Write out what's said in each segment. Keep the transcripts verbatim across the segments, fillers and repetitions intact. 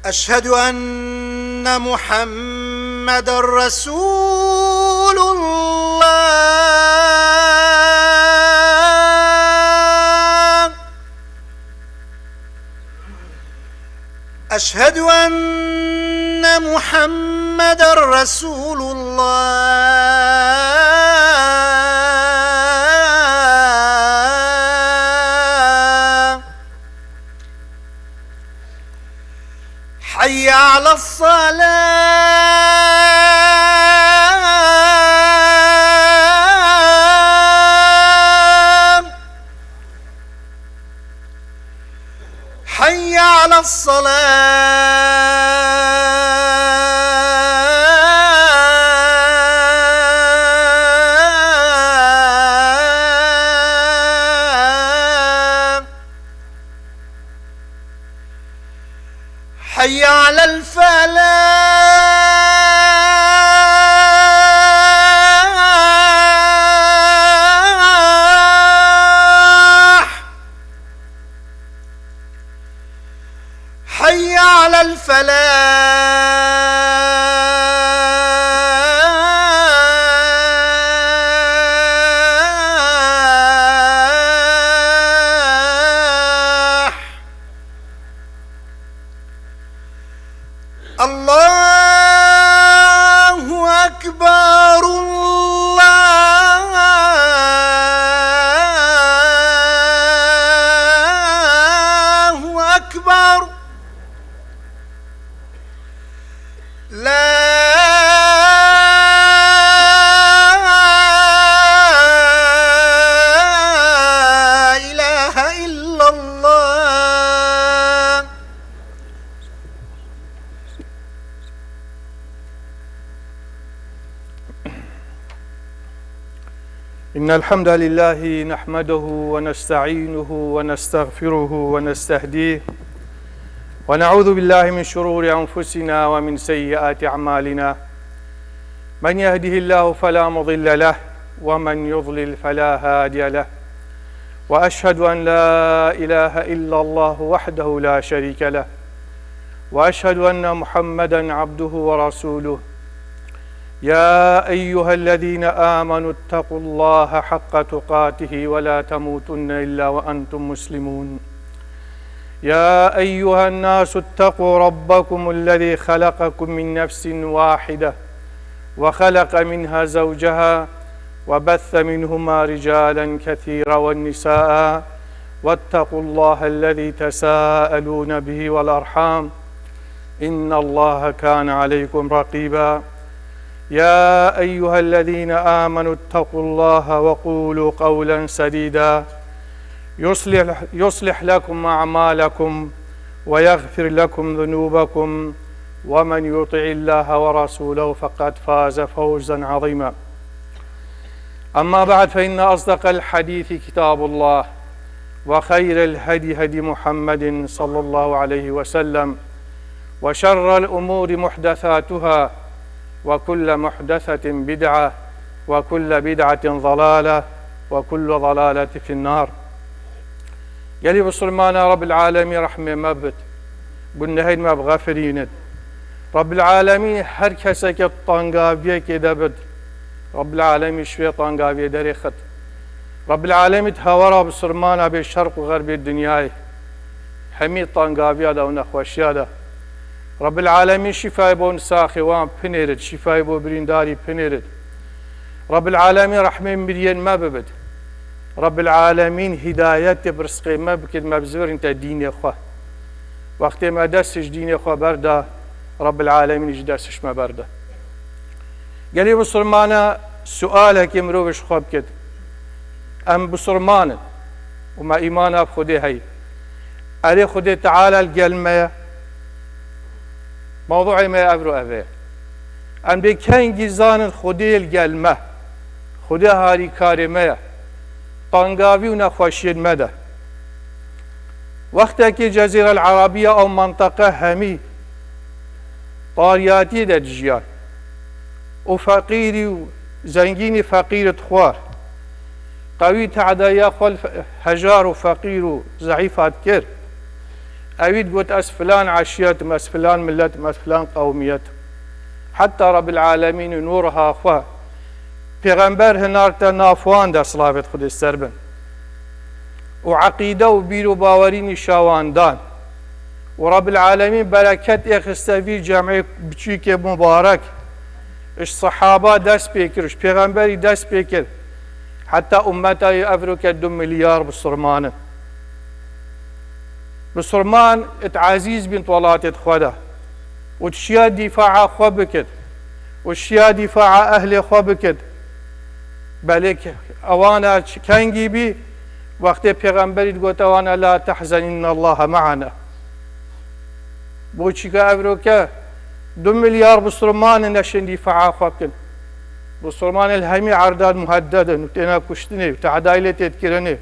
أشهد أن محمدا رسول الله. أشهد أن محمدا رسول الله. حي على الصلاة. حي على الصلاة. حي على الفلاح. حي على الفلاح. الله أكبر، الله أكبر. لا إله إلا الله. إن الحمد لله نحمده ونستعينه ونستغفره ونستهديه، ونعوذ بالله من شرور أنفسنا ومن سيئات أعمالنا. من يهده الله فلا مضل له، ومن يضلل فلا هادي له. وأشهد أن لا إله إلا الله وحده لا شريك له، وأشهد أن محمدا عبده ورسوله. يا أيها الذين آمنوا اتقوا الله حق تقاته ولا تموتن إلا وأنتم مسلمون. يا أيها الناس اتقوا ربكم الذي خلقكم من نفس واحدة وخلق منها زوجها وبث منهما رجالا كثيرا والنساء واتقوا الله الذي تساءلون به والأرحام إن الله كان عليكم رقيبا. يا أيها الذين آمنوا اتقوا الله وقولوا قولا سديدا يصلح، يصلح لكم أعمالكم ويغفر لكم ذنوبكم ومن يطع الله ورسوله فقد فاز فوزا عظيما. أما بعد، فإن أصدق الحديث كتاب الله، وخير الهدي هدي محمد صلى الله عليه وسلم، وشر الأمور محدثاتها، وكل محدثة بدعة، وكل بدعة ضلالة، وكل ضلالة في النار. Gelî Bisilmana, Rabbil Alemîn rehmê me bid. Gunehên me bixefirînit. Rabbil Alemîn her keseke tangaviyekê de bid, Rabbil Alemîn ji wê tangaviyê derêxit. Rabbil Alemîn hewara Bisilmana bê şerq û xerbê dinyayê, hemî tangaviya de û nexweşiya de. Rabbil Alemîn şîfayê bo nisaxê wan pinêrit, şîfayê bo birîndarî pinêrit. Rabbil Alemîn rehmê miriyên me bibit. Rabbil Alemîn hîdayetê bi rizqê me bikit, me bizivrin te dînê xwe. Wextê me dest ji dînê xwe berda, Rabbil Alemîn ji dest ji me berda. Gelî Bisilmana sualekê mirov ji xwe bikit. Em Bisilman in û me îmana bi Xwedê heye. Erê Xwedê Teala li gel me ye? Mewduê me evro ev e. Em dê kengî zanin Xwedê li gel me, Xwedê harîkarê me ye, tangavî û nexweşiyên me de. Wextekê Cezîrel Erebiya ew menteqe hemî tariyatiyê de dijiyan û feqîrî û zengînî feqîr dixwar. Qewî te'daya xwe li fe-, hejar û feqîr û zeîfa dikir. Ewî digot, ez filan eşîret im, ez filan millet im, ez filan qewmiyet im. Heta Rebbil Alemîn û nûriha xwe Pêxember hinarte nav wan de, silavêt Xwedê ser bin. Û eqîde û bîr û bawerî nîşa wan dan. Û Rebbil Alemîn bereket êxiste vî cemê biçûkê mubarek. Ji sehaba dest pê kir, ji Pêxemberî dest pê kir. Heta ummeta wî evroke du milyar bisurman in. Bisurman it ezîz bîn di welatê xwe de. Û dişiya dîfaa xwe bikit. Û dişiya dîfaa ehlê xwe bikit. Belê ke ewana ç-, kengî bî, wextê Pêxemberî digot ewana, "La tehzen, innallaha me'ana." Bo çîka evroke du milyar bisurman neşin dîfaa xwe bikin. Bisurman li hemî erdan muhedded in û têne kuştinê û tehdayê lê tê dikirinê.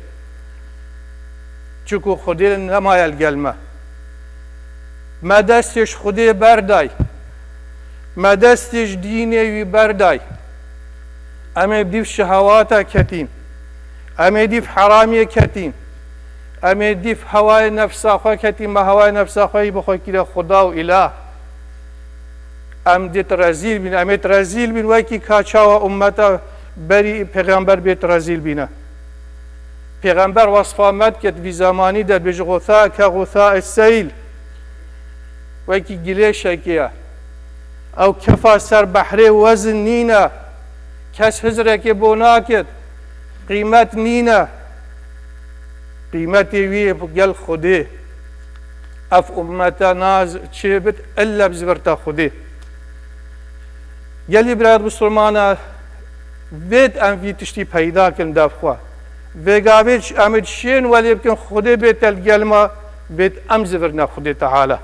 Çiku Xwedê nemaye li gel me. Me destê ji Xwedê berday. Me destê ji dînê wî berday. Em ê dîv şehewata ketîn. Em ê dîv heramiyê ketîn. Em ê dîv hewayê nefsa xwe ketîn. Me hewayê nefsa xwe yî bi xwe kire Xuda û îlah. Em dê rezîl bîn. Em ê rezîl bîn wekî ka çawa ummeta berî Pêxember bê rezîl bîne. Pêxember wesfa me dikit vî zemanî de, dibêje, "Xutha ke xutha seyl." Wekî gilêşekê ye. Ew kefa ser behrê wezin nîne. Kes hizrekê bo nakit. Qîmet nîne. Qîmetê wî yê gel Xwedê. Ev ummete naz çê bit, illa bi zivirta Xwedê. Gelî birayet Musulmana, vêt em vî tiştî peyda kin dev xwe. Vêga vê ç-, em ê şên welê bikin, Xwedê bê tel gel me, vêt em zivirne Xwedê Teala.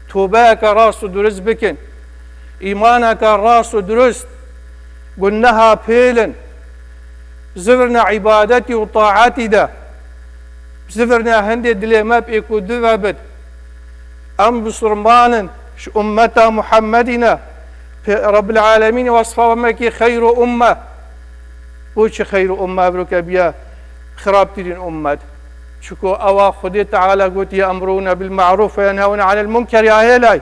Tobeyeke rast û durist bikin. Îmaneke rast û durist. Guneha pêlin. Zivirne îbadetî û taetî de. Zivirne hindê dilê me pêk û dive bit. Em bisurman in, ji ummeta Muhemmedî ne. Pê-, Rebbil Alemîn wesfa me kî xeyr û umme. Bo çi xeyr û umme evroke biya xirabtirîn ummet? Çiku ewa Xwedê Teala got, "Ye'murûne bil ma'rûf ve yenhewne anil munker", ya hêlay.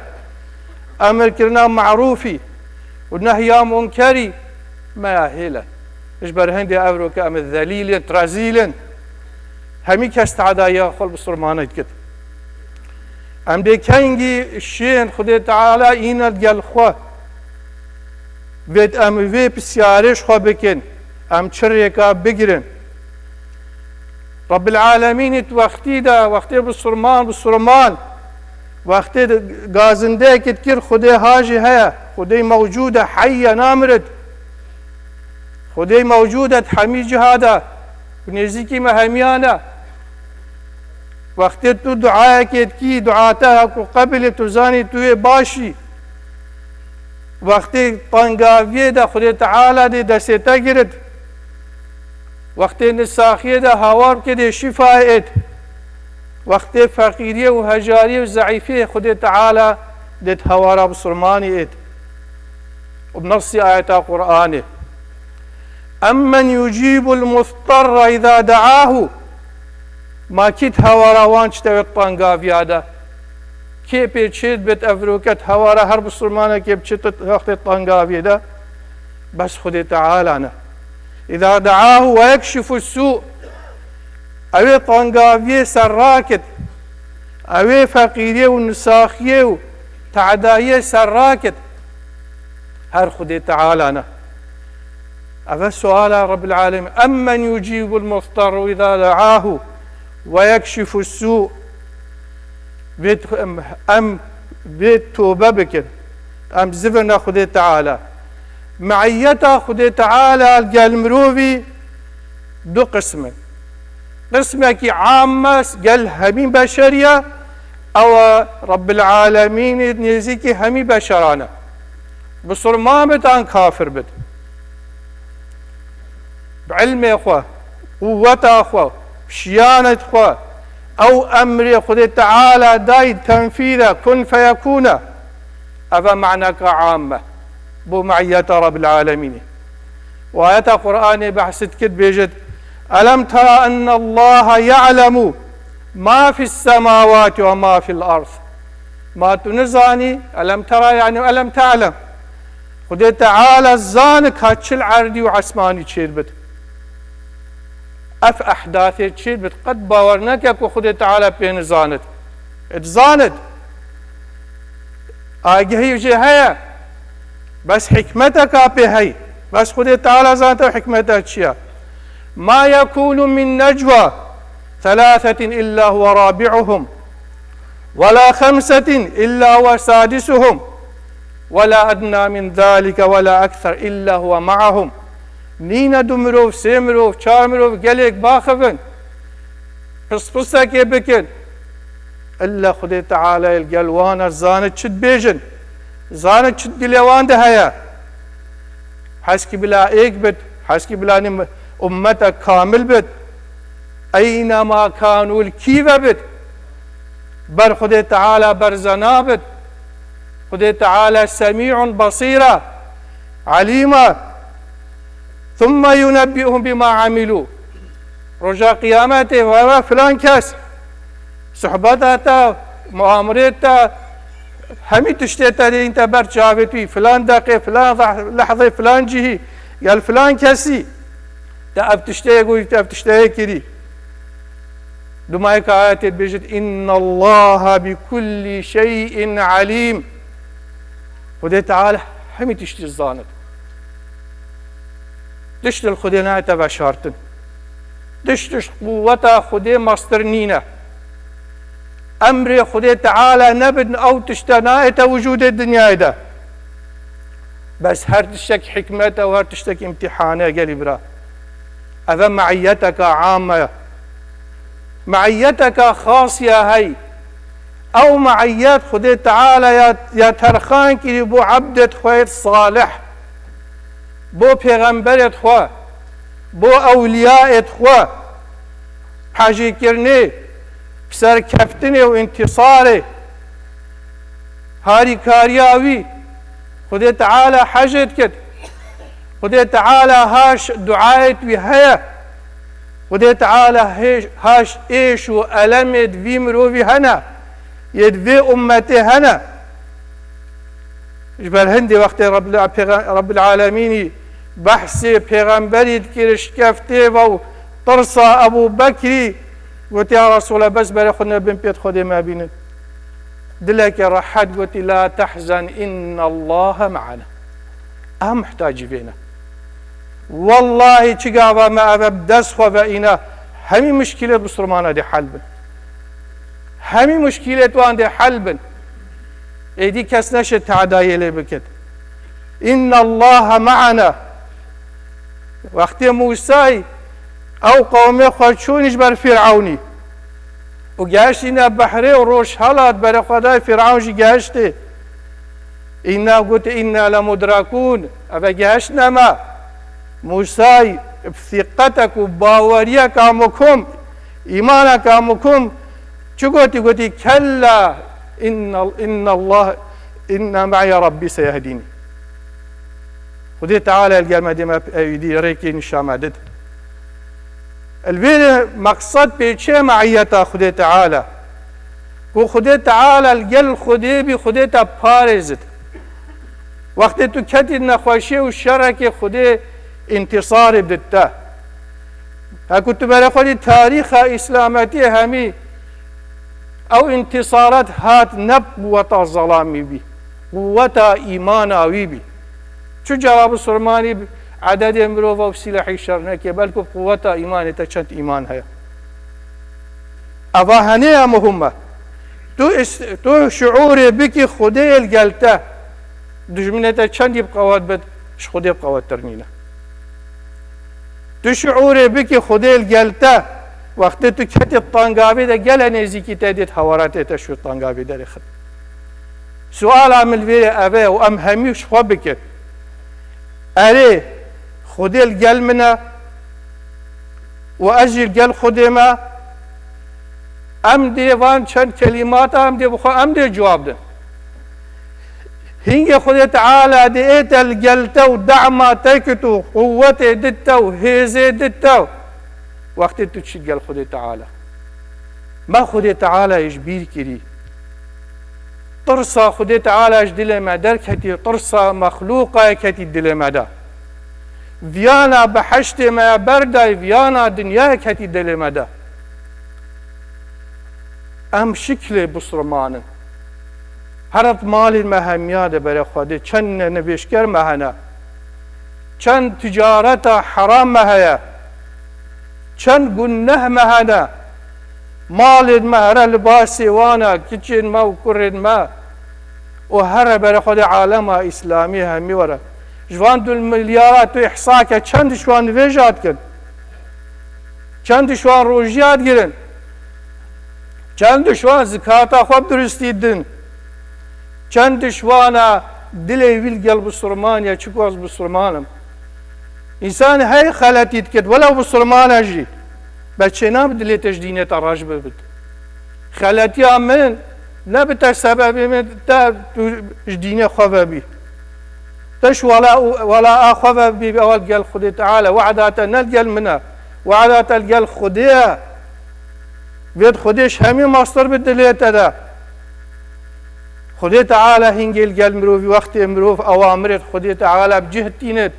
Emir kirina ma'rûfî û nehya munkerî me ya hêlay. Ji ber hindê evroke em zelîl in, rezîl in. Hemî kes tedayiya xwe li bisurmanê dikit. Em dê kengî şên Xwedê Teala îne gel xwe. Vêt em vê pisyarê ji xwe bikin. Em çi rêka bigirin? Rabbil Alemînî tu wextî de, wextê bisurman, bisurman, wextê de gazindeyekî dikir, Xwedê ha jî heye. Xwedê mewcûd e, heyye, namirit. Xwedê mewcûd e, hemî ciha de. Bi nêzîkî me hemiyan e. Wextê tu duayekê dikî, dua te heko qebil e, tu zanî tu yê baş î. Wextê tengaviyê de Xwedê Teala dê destê te girit. Wextê nisaxiyê de hawar bike dê şîfayê êt. Wextê feqîriyê û hejariyê û zeîfiyê Xwedê Teala dê di hawara bisurmanî êt. Û bi nesî ayeta Qur'anê. Emmen yucîbul muzterra îza de'ahu. Ma kî di hawara wan çi tewêt tengaviya de? Kê pê çêt bêt evroket hawara her bisurmanekê bi çi tu wextê tengaviyê de? Bes Xwedê Teala ne. Îza de'ahu ve yekşifu su. Ew ê tengaviyê ser rakit. Ew ê feqîriyê û nisaxiyê û te'dayiyê ser rakit. Her Xwedê Teala ne. Ev e suala Rabbil Alemîn. Emmen yucîbul muzterru îza de'ahu ve yekşifu su. Vê t-, em, em vê tobe bikin. Em zivirne Xwedê Teala. Meiyeta Xwedê Teala gel mirovî du qism in. Qismekî am e, gel hemî beşeriya, ew e Rabbil Alemînê nêzîkî hemî beşeran e. Bisurman bit an kafir bit. Bi ilmê xwe, quwweta xwe, şiyanê xwe, ew emrê Xwedê Teala dayî tenfîz e, kun feyekûn e. Ev e maneka am e. Bo meiyeta Rabbil Alemînê. Û ayeta Qur'anê behs dikir, dibêjit, "Elem tera ennallaha ya'lemu Ma fis semawati ve ma fil ard. Ma tu nizanî, elem tera, yani elem te'lem. Xwedê Teala zani ka çil erdî û esmanî çêr bit. Ev ehdathê çêr bit, qet bawer neke ku Xwedê Teala pê nizanit. Ê dizanit. Agehî jê heye. Bes hikmeteka pê heye. Bes Xwedê Teala zane ew hikmeta çi ye. Ma yekûnu min necwa thelâthetin illâ huve râbi'uhum, ve lâ xemsetin illâ huve sâdisuhum, ve lâ ednâ min zâlike ve lâ ekser illâ huve ma'ahum. Nîne du mirov, sê mirov, çar mirov gelek baxivin, pispistekê bikin. Illa Xwedê Teala li gel wan e, zanit çi dibêjin, zanit çi dilê wan de heye. Heskî bila êk bit, heskî bila nî ummetek kamil bit. Eynema kânû, li kî ve bit, ber Xwedê Teala berze nabit. Xwedê Teala semî'un basîr e, elîm e. Thumme yunebbi'uhum bima amilû. Roja Qiyametê ve ve filan kes, sohbeta te, muamirê te, hemî tiştê te dêyîn te ber çavê tu yî, filan deqê, filan leh-, lehzê, filan cihî, gel filan kesî te ev tiştê yê gotî, te ev tiştê yê kirî. Dumayeka ayetê dibêjit, "Innallaha bi kulli şey'in alim." Xwedê Teala hemî tiştî zanit. Tişt li Xwedê nayête veşartin. Tişt, tişt quweta Xwedê mastir nîne. Emrê Xwedê Teala nebin, ew tişte nayête wicûdê dinyayê de. Bes her tiştek hikmet e û her tiştek îmtîhan e, gelî bira. Ev e meiyeteka am e. Meiyeteka xas ya hey. Ew meiyet Xwedê Teala ya, ya terxan kirî bo ebdêt xwe yêt salih, bo pêxemberêt xwe, bo ewliyaêt xwe, hejîkirinê, serkeftinê û întîsarê, harîkariya wî. Xwedê Teala hejêt kit. Xwedê Teala haş duayêt wî heye. Xwedê Teala hêş-, haş êş û elemêt vî mirovî hene, yêt vê ummetê hene. Ji ber hindê wextê Rebbil, Pêxe-, Rebbil Alemînî behsê pêxemberî dikir, şikeftê ve û tirsa Ebû Bekrî, gotî, "Ya Resûle, bes berê xwe nebin pêt Xwedê me bînin." Dilekê rehet gotî, "La tehzen, innallaha me'ana." Em muhtacî vê ne. Wellahî çi gava me eve bi dest xwe ve îna, hemî muşkîlêt Musulmana dê hel bin. Hemî muşkîlêt wan dê hel bin. Êdî kes neşê teadayê lê bikit. Innallaha me'ana. Wextê Mûsayî ew qewmê xwe çûn ji ber Fîrewnî û gehiştîne behrê û roj helat, berê xwe dayê Fîrewn jî gehiştê. Îna got, "Înna lemudrakûn." Eve gehiştine me. Mûsayî bi sîqetek û baweriyeka mukum, îmaneka mukum çi gotî? Gotî, "Kella, inna, inna Allah, inna me'ye Rabbî seyehdînî." Xwedê Teala li gel me dê me êdî rêkê nîşa me did. Li vê meqsed pê çi ye meiyeta Xwedê Teala? Ku Xwedê Teala li gel Xwedê bî, Xwedê te parêzit. Wextê tu ketî nexweşiyê û şerekê, Xwedê întîsarê bidit te. Heku tu berê xwe dî tarîxa îslametiyê hemî ew întîsarat hat ne bi quweta zelamî bî, quweta îmana wî bî. Çi cara bisurmanî ededê mirova û sîlehî şer neke, belku bi quweta îmanê te çend îman heye. Eva henê ya muhim e. Tu is-, tu şiûrê bikî Xwedê yê li gel te. Dijminê te çendî bi qewet bit, ji Xwedê bi qewettir nîne. Tu şiûrê bikî Xwedê li gel te. Wextê tu ketî tangavê de gele nêzîkî te dêt hewaratê te şû tangavê derêxin. Suala min li vê ev e û em hemî ji xwe bikin. Erê, Xwedê li gel min e û ez jî li gel Xwedê me. Em dê van çend kelîmata em dê bi xwe em dê cewab din. Hingê Xwedê Teala dê ê te li gel te û dema te kit û quwetê did te û hêzê did te. Wextê tu çi gel Xwedê Teala. Me Xwedê Teala ji bîr kirî. Tirsa Xwedê Teala ji dilê me derketî, tirsa mexlûqa yê ketî dilê me de. Viyana behiştê me ya berdayî, viyana dinyayê ketî dilê me de. Em şiklê Bisriman in. Heret malên me hemiya de berê Xwedê. Çend ne-, nivêjker me hene. Çend ticareta heram me heye. Çend guneh me hene. Malên me here libasê wan e, kiçên me û kurên me. Û here berê Xwedê alema Îslamî hemî were. Ji van du milyara tu îhsa ke, çend ji wan nivêja dikin? Çend ji wan rojiya digirin? Çend ji wan zikata xwe bi duristî din? Çend ji wana dilê wî li gel Bisirman ye, çi ku ez Bisirman im? Însan hey xeletî dikit, welew Bisirman e jî. Be çênabe dilê te ji dînê te reş bibit. Xeletiya min ne bi te sebebê min te tu ji dînê xwe vebî. Te ji wela, wela a xwe vebî, ewa li gel Xwedê Teala. Wehda te ne li gel min e. Wehda te li gel Xwedê ye. Vê di Xwedê ji hemî mestir bi dilê te de. Xwedê Teala hingê li gel mirovî, wextê mirov ewamirê Xwedê Teala bi cih tînit.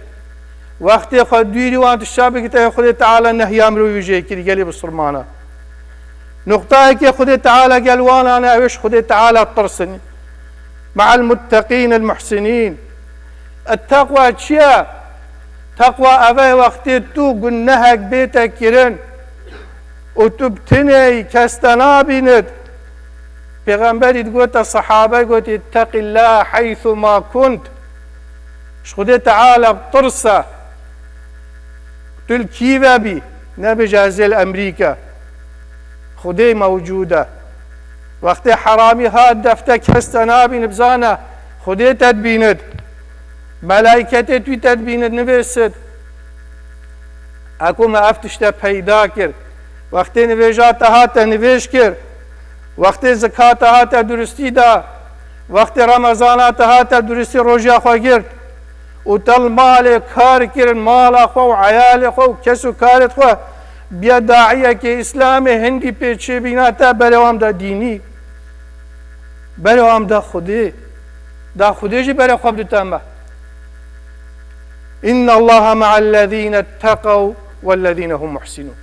Wextê xwe dûrî wan tişta bigite, Xwedê Teala nehiya mirovî jê kirî gelê Bisirmana. Nuqtayekê Xwedê Teala gel wan ane, ew ê ji Xwedê Teala tirsin. Me'el mutteqîn el muhsinîn. Et teqwa çi ye? Teqwa ev e, wextê tu gunehek bête kirin û tu bi tinê yî, kes te nabînit. Pêxemberî digote, sehabe gotî, "İtteqillâhe haythu ma kunt." Ji Xwedê Teala bitirse. Tu li kî ve bî, nebêje, "Ez ê li Emerîka." Xwedê mewcûd e. Wextê heramî hat def te, kes te nabînit, bizane, Xwedê te dibînit. Melayketê tu te dibînit, nivêsit. Eku me ev tişte peyda kir. Wextê nivêja te hate nivêj kir. Wextê zikata hate duristî da. Wextê Remezana te hate duristî rojiya xwe girt. Û te li malê kar kirin, mala xwe û eyalê xwe û kes û karê xwe biya daiyekê Îslamê hindî pê çêbîna te berê wan da dînî. Berê wan da Xwedê. Da Xwedê jî berê xwe bidite me. İnna Allaha ma'ellezîne tteqew wellezîne hum muhsinûn.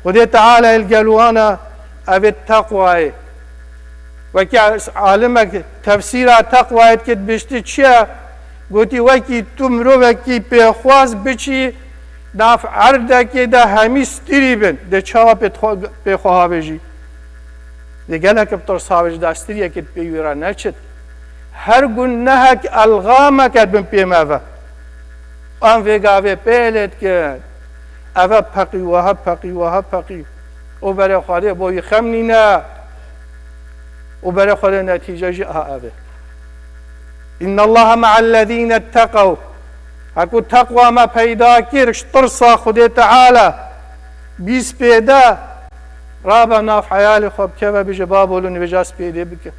Xwedê Teala li gel wan e, ev ê teqwayê. Wekî alimek tefsîra teqwayê dike, dibêjti çi ye? Gotî, wekî tu mirovekî pêxwaz biçî nav erdekê de hemî stirî bin. Dê çawa pê xwe, pê xwe havêjî? Dê gelek bi tirs havêjî, da stiriyekê pê wî re neçit. Her gunehek elxameke bin pê me ve. Em vê gavê pê lê dikin. Eve peqî, weha peqî, weha peqî. Û berê Xwedê bo wî xem nîne. Û berê Xwedê netîce jî aha ev e. İnna Allaha ma'ellezîne tteqew. Heku teqwa me peyda kir, ji tirsa Xwedê Teala, bîst pê de, rabe nav heyalê xwe bikeve, bêje, "Babo, li nivêja spêdê bike."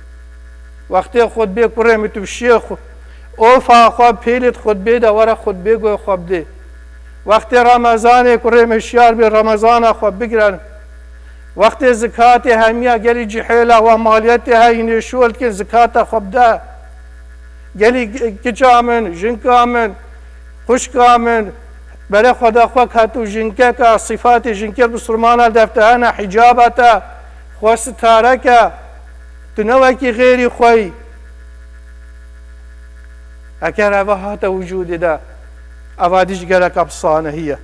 Wextê xutbê kurê min tu bişiyê xwe, ofa xwe pêlêt xutbê de, were xutbê guhê xwe bidê. Wextê Remezanê kurê min şiyar bê, Remezana xwe bigren. Wextê zikatê hemiya gelî cihêla wa maliyetê heyî nê şol dikin, zikata xwe bide. Gelî kiça min, jinka min, xwişka min, berê xwe de xwe ket û jinkeka, sîfatê jinkê Bisirmana li def te hene, hicaba te, xwe sitareke, tu ne wekî xêrî xwe yî. Eger eva hate wicûdê de, eva dî ji geleka bi sanehî ye.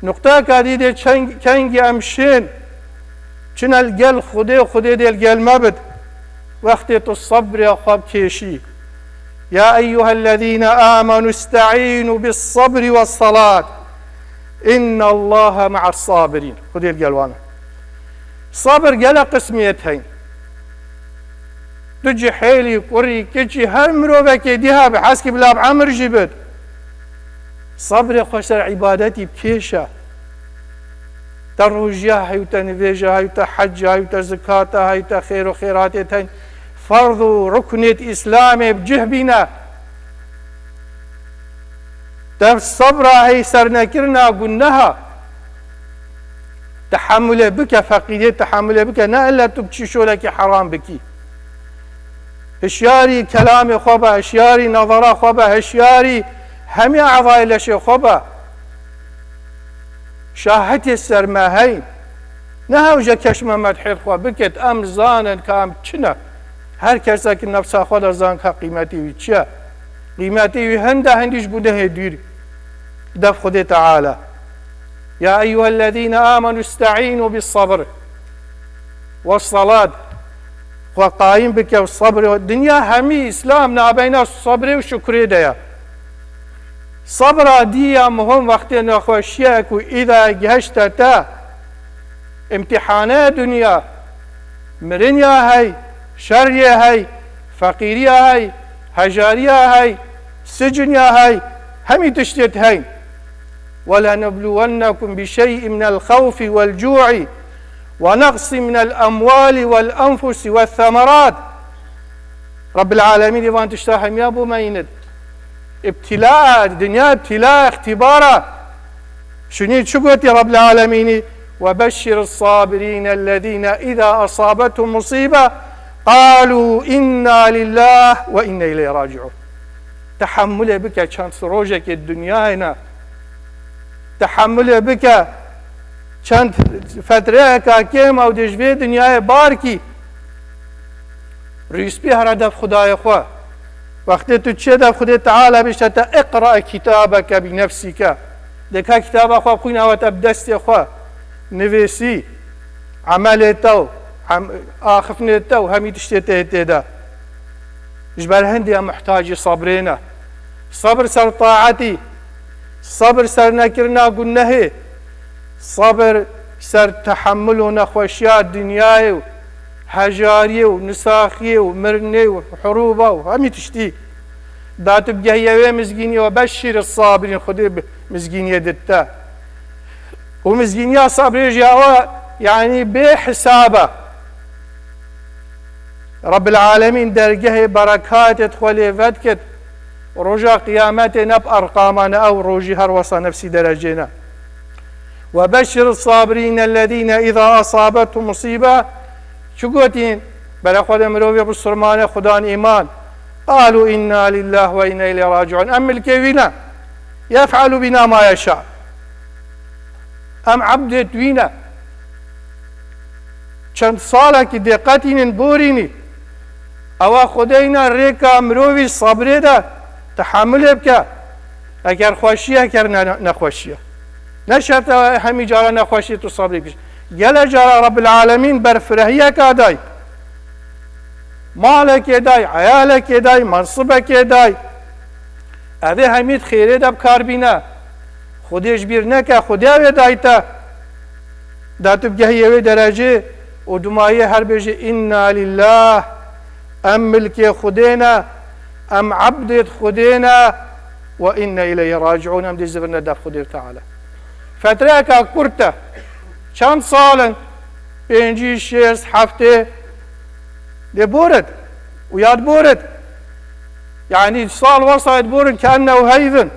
Nuqteyeka dî dê çeng-, kengî em şên, çine li gel Xwedê, Xwedê dê li gel me bit. Wextê tu sebrê xwe bikêşî. Ya eyyuhellezîne amenu isteînû bis sabri wes salat. İnna Allaha ma'as sabirîn. Xwedê li gel wan e. Sabir gelek qismiyet heyî. Tu cihêlî, kurî, kiçî, her mirovekê dî hebe, heskî bila bi emir jî bit. Sabrê xwe ser îbadetî bikêşe. Te rojiya heyû, te nivêja heyû, te hecca heyû, te zikata heyû, te xêr û xêratê te ferz û ruknêt Îslamê bi cih bîne. Te sabra hey sernekirina guneha. Tehemulê bike, feqîriyê tehemulê bike, ne illa tu biçî şolekî heram bikî. Hişyarî kelamê xwe be, hişyarî nazara xwe be, hişyarî hemî ezayê leşê xwe be. Şahetê ser me heyn. Ne hewce keş me medhê xwe bikit, em zanin ka em çi ne. Her kesek nefsa xwe de zan ka qîmetê wî çi ye. Qîmetê wî hinde hindî ji gunehê dûr. Dev Xwedê Teala. Ya eyyuhellezîne amenu isteînû bis sabr. Wesselat. Xwe qayîm bike û sebrê. Dinya hemî Îslam nabeyna sebrê û şukrê de ye. Sebra dî ya muhim wextê nexweşiyek û îda gihişte te. Îmtîhane dinya. Mirin ya hey, şer yê hey, feqîriya hey, hejariya hey, sicin ya hey, hemî tiştê heyn. وَلَنَبْلُوَنَّكُمْ بِشَيْءٍ مِنَ الْخَوْفِ وَالْجُوعِ وَنَقْصٍ مِنَ الْأَمْوَالِ وَالْأَنْفُسِ وَالثَّمَرَاتِ. Rabbil Alemîn ê van tişta hemiya bo me yînit. Îbtîla, dinya îbtîla, îxtîbara. Şunî çi gotî Rabbil Alemînî? وَبَشِّرِ الصَّابِرِينَ الَّذِينَ إِذَا أَصَابَتْهُمْ مُصِيبَةٌ قَالُوا إِنَّا لِلَّهِ وَإِنَّا إِلَيْهِ رَاجِعُونَ. Tehemulê bike çend rojekê dinyayê ne. Tehemulê bike çend fetreyeka kêm ew dê ji vê dinyayê bar kî. Rûspî here dev Xwedayê xwe. Wextê tu çê dev Xwedê Teala bişte te iqra kitabeke bi nefsîke. Dê ka kitaba xwe bixwîne we te bi destê xwe nivîsî. Emelê te û em-, axiftinê te û hemî tiştê te yê tê de. Ji ber hindê em muhtacî sebrê ne. Sebir ser taetî, sebir ser nekirina gunehê, sebir ser tehemul û nexweşiya dinyayê û hejariyê û nisaxiyê û mirinê û hirûba û hemî tiştî. Da tu bigehiyê wê mizgîniyê we beşîr sabirîn Xwedê bi mizgîniyê dite. Û mizgîniya sabrê jî awa, yanî bê hesab e. Rabbil Alemîn dergehê berekatê xwe lê vedikit. Roja qiyametê ne bi erqama ne ew rojî her wesa nefsî derecê ne. Ve beşşir sabirîne lezîne îza asabethum musîbe. Çi gotîn? Bere xwe de mirovê bisurmane xudan îman. Qalu inna lillah ve inna ileyhi raciun. Em milkê wî ne. Yef'alu bina ma yeşa. Em ebdê wî ne. Çend salekî dê qetînin borînî. Ewa Xwedê îna rêka mirovî sabrê de tehemulê bike. Eger xweşiye, eger ne-, nexweşiye. Ne şert e hemî cara nexweşî tu sabrê kir. Gele cara Rabbil Alemîn berfirehiyeka day. Malekê day, eyalekê day, mensibekê day. Evê hemî di xêrê de bi kar bîne. Xwedê ji bîr neke, Xwedê ew ê dayte. Da tu bigehiyê wê derecê û dumayê her bêjî, "Inna lillah." Em milkê Xwedê ne, em ebdê Xwedê ne. "Ve inna ileyhi raciun." Em dê zivirne dev Xwedê Teala. Fetreyeka kurt e. Çend sal in? Pêncî, şêst, heftê. Dê borit. Û ya diborit. Yanî sal wesa diborin ke ennehu heyvin.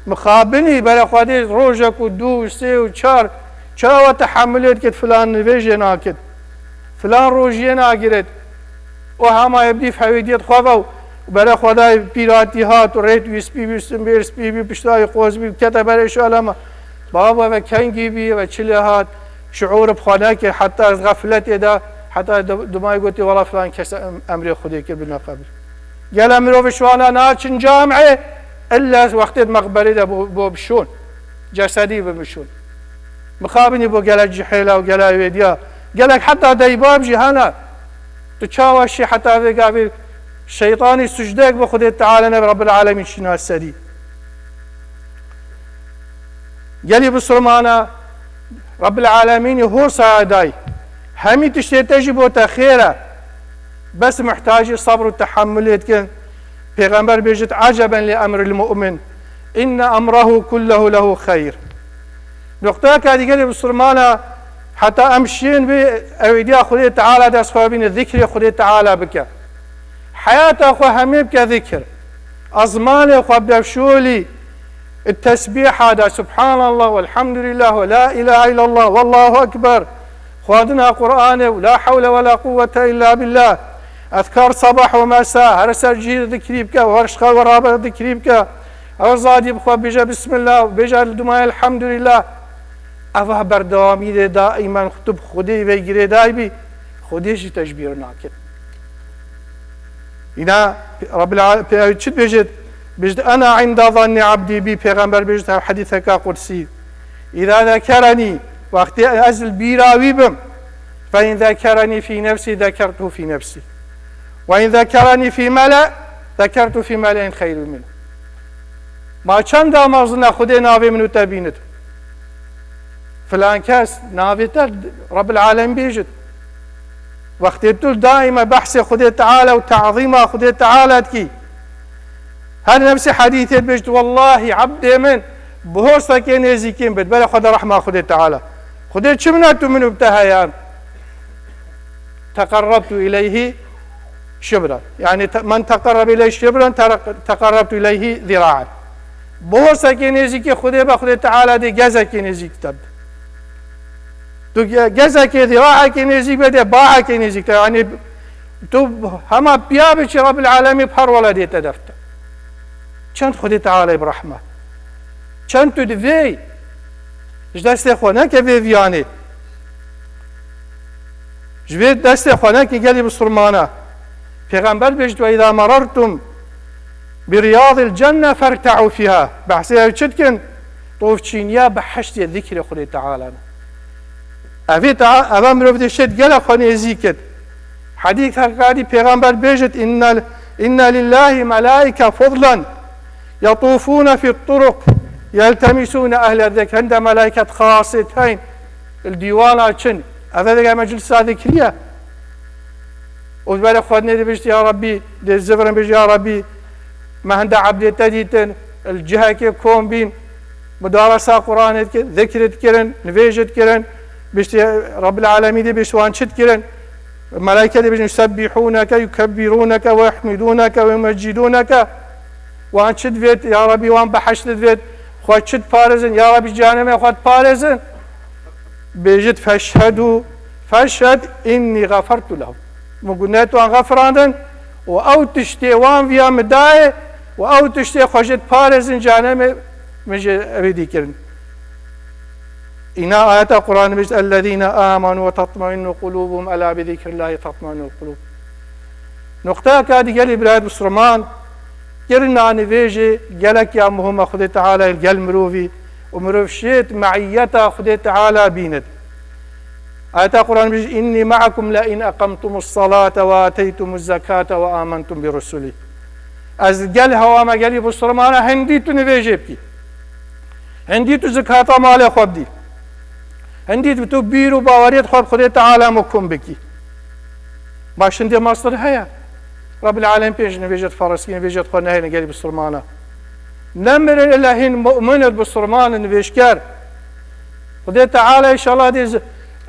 Mixabinî bere Xwedê rojek û du û sê û çar. Çawa tehemulê dikit filan nivêjê nakit. Filan rojiyê nagiret. O hema yê bidî fewîdiyet xwe ve û bere Xwedayê pîratî hat û rêt wî spî bî, simbêr spî bî, piştayê qoz bî, kete berê şalema. Baba ve kengî bî, ve çi lê hat, şiûr bi xwe neke, heta ez xefletê de, heta du-, dumay gotî, "Wela filan kes em-, emrê Xwedê kir bi neqebir." Gele mirovê şiwana naçin camê, illa wextê di meqberê de bo, bo bişon. Cesedî bi bişon. Mixabinî bo gelek cihêla û gelek wêdiya. Gelek heta deybab jî hene. Tu çawa şî heta vê gavê şeytanî sucdek bi Xwedê Teala nebe Rabbil Alemîn şîna serî. Gelî bisilmana Rabbil Alemînî hor saya day. Hemî tiştê te jî bo te xêr e. Bes muhtacî sebr û tehemulê dikin. Pêxember bêjit, "Eceben li emril mu'min. Inne emrehu kullehu lehu xeyr." Nuqteyeke dîgerê bisilmana heta em şên bi ewêdiya Xwedê Teala dest xwe bîne, zikrê Xwedê Teala bike. Heyata xwe hemê bike zikir. Ezmanê xwe bevşolî, Tesbîha de Subhanallah, Velhamdülillah, ve la ilahe illallah, Vallahu Ekber. Xwendina Qur'anê û la hewle ve la quwwete illa billah. Ezkar sabah û mesa, her ser cihî dikrî bike, her şixal ve rabe dikrî bike. Her zadî bi xwe bêje Bismillah, bêje li dumaya Elhamdülillah. Eva berdewamî de daîmen tu bi Xwedê ve girêdayî bî, Xwedê jî te ji bîr nakin. Îna Rabbil Al-, Pê-, çi dibêjit? Bêjit, "Ena inda zanni abdî bî", Pêxember bêjit, hev hedîseka qudsî. "Îza zekerenî", wextê ez li bîra wî bim, "fe in zekerenî fî nefsî, zekertuhu fî nefsî. Ve in zekerenî fî mele, zekertu fî mele'in xeyrî min." Ma çenda mezin e Xwedê navê min û te bînit? Filan kes, navê te Rabbil Alem bêjit. Wextê tu daîme behsê Xwedê Teala û tazîma Xwedê Teala dikî, her nefsê hedîsê bêjit, "Wellahî ebdê min bi horsekê nêzîkî min bit, belê xwe de rehma Xwedê Teala." Xwedê çi minnet û min û te heye? "Teqerrebtu ileyhi şibran." Yani te-, "Men teqerrebe ileyhi şibran, tere-, teqerrebtu ileyhi zira'en." Bi horsekê nêzîkî Xwedê be, Xwedê Teala dê gezekê nêzîk te bide. Tu ge-, gezekê, ziraekê nêzîk be, dê baekê nêzîk te. Yani tu hema piya biçî Rabbil Alemî perwele dê te defte. Çend Xwedê Teala bi rehme. Çend tu divê ji destê xwe neke vê viyanê. Ji vê destê xwe neke gelî bisurmana. Pêxember bêjit, "Ve îza merertum bi riyadil cenne ferte'u fiha." Behsê ew çi dikin? Tovçîniya behiştê zikrê Xwedê Teala ne. Evê ta-, eve mirov dê şêt gelek xwe nêzîk it. Hedîs heqadî Pêxember bêjit, "Inne, inne lillahi melaike fudlan yatufûne fi turuq yeltemisûne ehle zikr." Hinde melaîket xasê teyn li dîwana çin. Eve vege meclisa zikriye. Û berê xwe nê dibişt, "Ya Rabbî", dê zivirin bêj, "Ya Rabbî, me hinde ebdê te dîtin, li cihekê kom bîn, mudaresa Qur'anê dikin, zikir dikirin, nivêj dikirin." Biştî Rabbil Alemî dê bêj, "Wan çi dikirin?" Melaîke dê bêjin, "Yusebbihûneke, yukebbirûneke ve yuhmidûneke ve yumeccidûneke." Wan çi divêt, ya Rabbî, wan behişt divêt, xwe çi diparêzin, ya Rabbî, cehennemê xwe diparêzin. Bêjit, "Feşhedû, feşhed innî xefertu lehum." Min gunehê wan xefirandin û ew tiştê wan viya min dayê û ew tiştê xwe jê diparêzin, cehennemê min jê ebedî kirin. Îna ayeta Qur'anê bêjit, "Ellezîne amenu ve tatmainnu qulûbuhum, ela bi zikrillahî tatmainul qulûb." Nuqteyeka dî gelî birayet Bisliman, kirina nivêjê gelek ya muhim e Xwedê Teala li gel mirovî û mirov şêt meiyeta Xwedê Teala bînit. Ayeta Qur'an bêjî, "Innî me'akum le in eqemtumus salate ve ateytumuz zekate ve amentum bi rusulî." Ez gel hewa me gelî Bislimana hindî tu nivêjê bikî. Hindî tu zekata malê xwe bidî. Hindî tu bîr û baweriyet xwe bi Xwedê Teala mukim bikî. Baş hindê mastir heye. Rabbil Alem pênc nivêjê di farizkî, nivêjê xwe nehêne gelî Bislimana. Nemirin illa hîn mu'min û Bisliman û nivêjker. Xwedê Teala înşallah dê z-,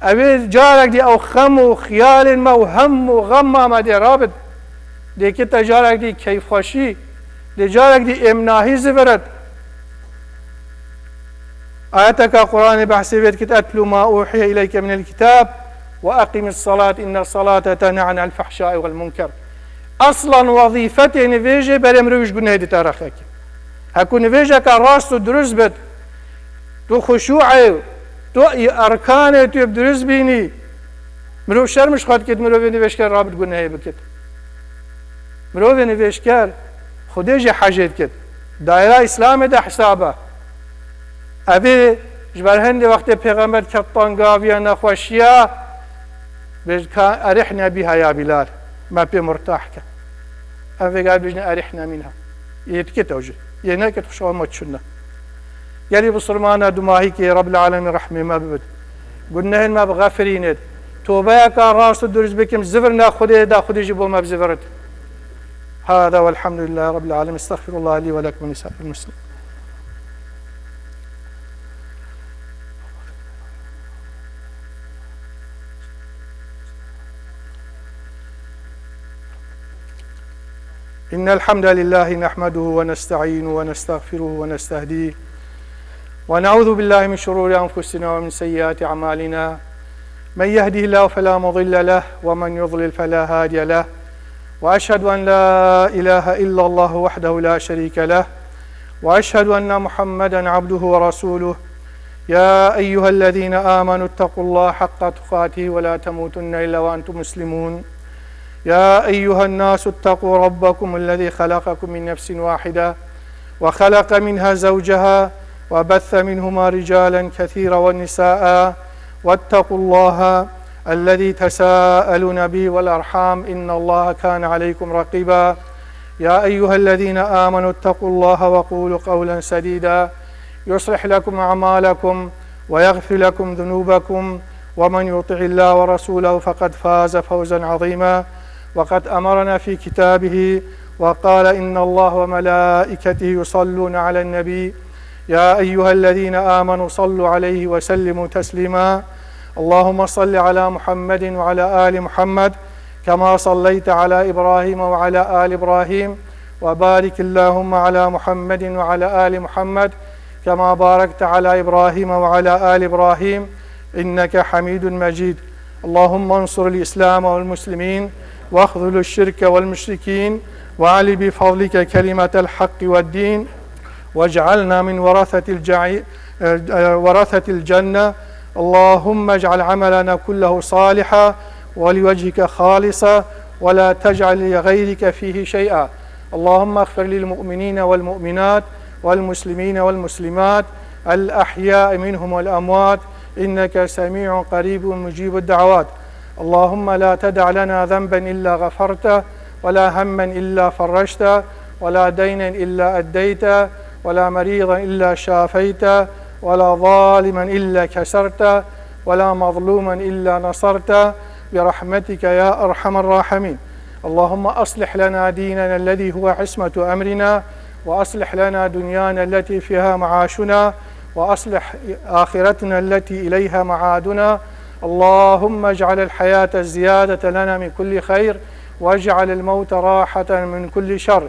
ew ê carek dê ew xem û xiyalên me û hem û xema me dê rabit. Dê kite carek dê keyfxweşî. Dê carek dê êmnahî zivirit. Ayeteka Qur'anê behsê vê dikit, "Etlu ma uhiye ileyke minel kitab ve eqimis salat inne salate tenha anil fahşai vel munker." Aslan wezîfetê nivêjê berê mirov ji gunehê dite rexekê. Heku nivêjeke rast û dirust bit, tu xuşû'ê, tu erkanê tu yê bi dirust bînî, mirov şerm ji xwe dikit, mirovê nivêjker rabit gunehê bikit. Mirovê nivêjker Xwedê jê hejê dikit. Daîra Îslamê de hesab e. Evê ji ber hindê wextê Pêxember ket tangaviya nexweşiya, bêj ka, "Erihne biha ya Bilal." Me pê murtah ke. Em vêga bêjin, "Erihne minha." Yê dikit ew jî. Yê nekit xweşa me çûne. Gelî Bislimana dumahîkê Rabbil Alemîn rehmê me bibit. Gunehên me bixefirînit. Tobeyeka rast û dirust bikim, zivir ne Xwedê da Xwedê jî bo me bizivirit. Hada velhamdülillahi Rabbil Alemin. Estağfirullah li ve lekum ve lisa'il muslimin. إن الحمد لله نحمده ونستعينه ونستغفره ونستهديه ونعوذ بالله من شرور أنفسنا ومن سيئات أعمالنا. من يهده الله فلا مضل له، ومن يضلل فلا هادي له. وأشهد أن لا إله إلا الله وحده لا شريك له، وأشهد أن محمدا عبده ورسوله. يا أيها الذين آمنوا اتقوا الله حق تقاته ولا تموتن إلا وأنتم مسلمون. يا أيها الناس اتقوا ربكم الذي خلقكم من نفس واحدة وخلق منها زوجها وبث منهما رجالا كثيرا ونساء واتقوا الله الذي تساءلون به والأرحام إن الله كان عليكم رقيبا. يا أيها الذين آمنوا اتقوا الله وقولوا قولا سديدا يصلح لكم أعمالكم ويغفر لكم ذنوبكم ومن يطع الله ورسوله فقد فاز فوزا عظيما. وقد أمرنا في كتابه وقال إن الله وملائكته يصلون على النبي يا أيها الذين آمنوا صلوا عليه وسلموا تسليما. اللهم صل على محمد وعلى آل محمد كما صليت على إبراهيم وعلى آل إبراهيم وبارك اللهم على محمد وعلى آل محمد كما باركت على إبراهيم وعلى آل إبراهيم إنك حميد مجيد. اللهم انصر الإسلام والمسلمين واخذل الشرك والمشركين وأعل بفضلك كلمة الحق والدين واجعلنا من ورثة الجعي-، ورثة الجنة. اللهم اجعل عملنا كله صالحا ولوجهك خالصا ولا تجعل لغيرك فيه شيئا. اللهم اغفر للمؤمنين والمؤمنات والمسلمين والمسلمات الأحياء منهم والأموات إنك سميع قريب مجيب الدعوات. اللهم لا تدع لنا ذنبا إلا غفرته ولا هما إلا فرجته ولا دينا إلا أديته ولا مريضا إلا شافيته ولا ظالما إلا كسرته ولا مظلوما إلا نصرته برحمتك يا أرحم الراحمين. اللهم أصلح لنا ديننا الذي هو عصمة أمرنا وأصلح لنا دنيانا التي فيها معاشنا وأصلح آخرتنا التي إليها معادنا. اللهم اجعل الحياة زيادة لنا من كل خير واجعل الموت راحة من كل شر.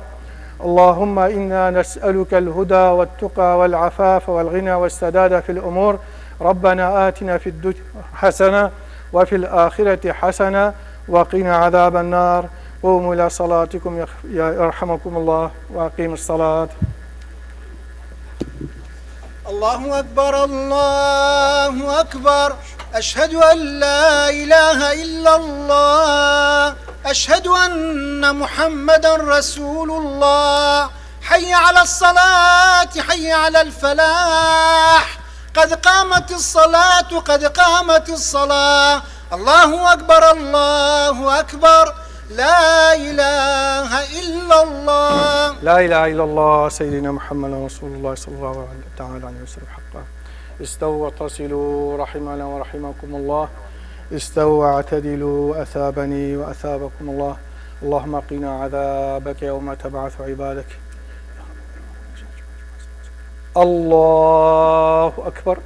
اللهم إنا نسألك الهدى والتقى والعفاف والغنى والسداد في الأمور. ربنا آتنا في الدنيا حسنة وفي الآخرة حسنة وقنا عذاب النار. قوموا إلى صلاتكم يخ-، يرحمكم الله وأقيموا الصلاة. الله أكبر، الله أكبر. أشهد أن لا إله إلا الله. أشهد أن محمدا رسول الله. حي على الصلاة، حي على الفلاح. قد قامت الصلاة، قد قامت الصلاة. الله أكبر، الله أكبر. لا إله إلا الله. لا إله إلا الله سيدنا محمد رسول الله صلى الله تعالى عليه وسلم حقا. استووا واعتصلوا رحمنا ورحمكم الله. استووا واعتدلوا أثابني وأثابكم الله. اللهم قنا عذابك يوم تبعث عبادك. الله أكبر.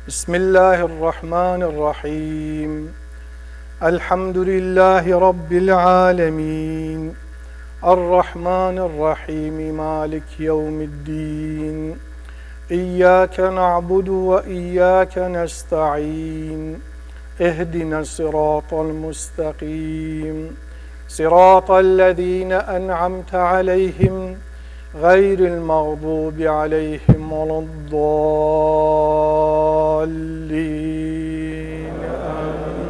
بسم الله الرحمن الرحيم. الحمد لله رب العالمين. الرحمن الرحيم. مالك يوم الدين. إياك نعبد وإياك نستعين. اهدنا الصراط المستقيم. صراط الذين أنعمت عليهم غير المغضوب عليهم ولا الضالين. آمين.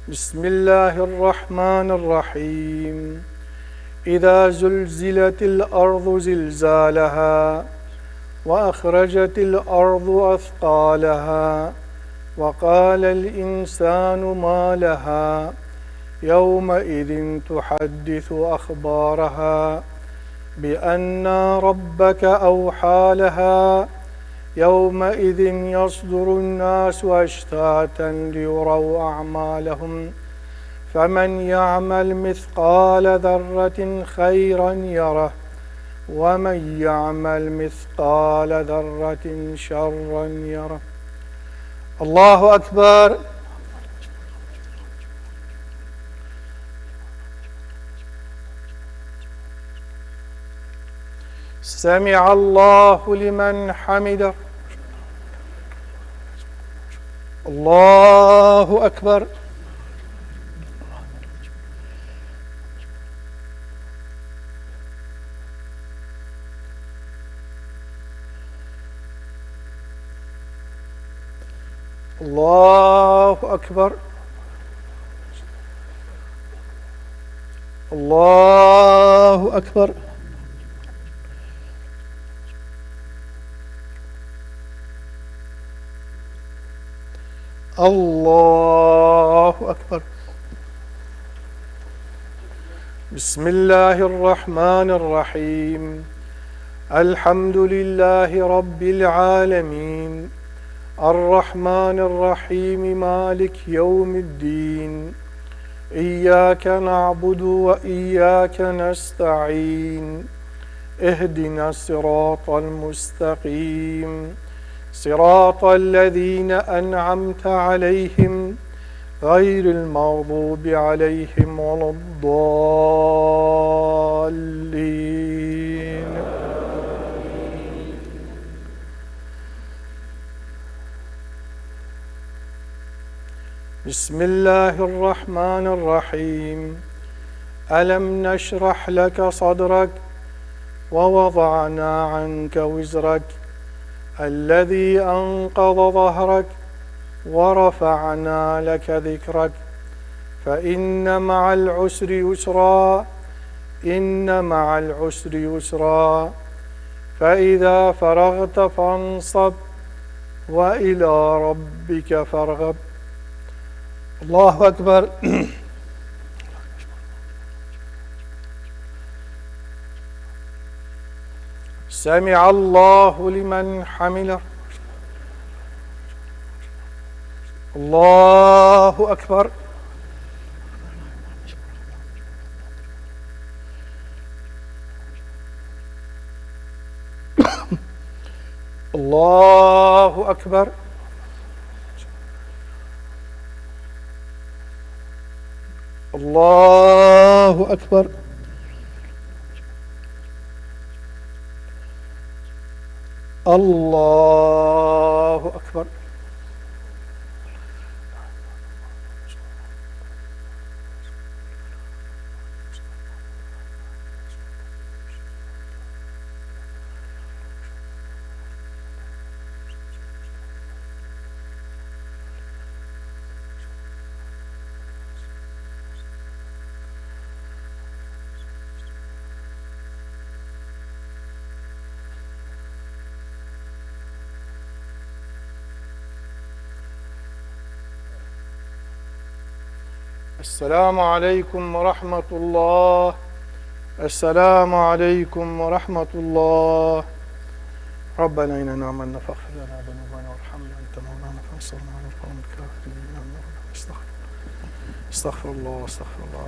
بسم الله الرحمن الرحيم. إذا زلزلت الأرض زلزالها وأخرجت الأرض أثقالها وقال الإنسان ما لها يومئذ تحدث أخبارها بأن ربك أوحى لها يومئذ يصدر الناس أشتاتا ليروا أعمالهم فمن يعمل مثقال ذرة خيرا يره ومن يعمل مثقال ذرة شرا يره. الله أكبر. سمع الله لمن حمده. الله أكبر. الله أكبر. الله أكبر. الله أكبر. بسم الله الرحمن الرحيم. الحمد لله رب العالمين. الرحمن الرحيم. مالك يوم الدين. إياك نعبد وإياك نستعين. اهدنا الصراط المستقيم. صراط الذين أنعمت عليهم غير المغضوب عليهم ولا الضالين. بسم الله الرحمن الرحيم. ألم نشرح لك صدرك ووضعنا عنك وزرك الذي أنقض ظهرك ورفعنا لك ذكرك فإن مع العسر يسرا إن مع العسر يسرا فإذا فرغت فانصب وإلى ربك فارغب. الله أكبر. سمع الله لمن حمده. الله أكبر. الله أكبر. الله أكبر. الله أكبر. السلام عليكم ورحمة الله. السلام عليكم ورحمة الله. ربنا إننا آمنا فاغفر لنا ذنوبنا وارحمنا أنت مولانا فانصرنا على القوم الكافرين. آمين. استغفر، استغفر الله، استغفر الله.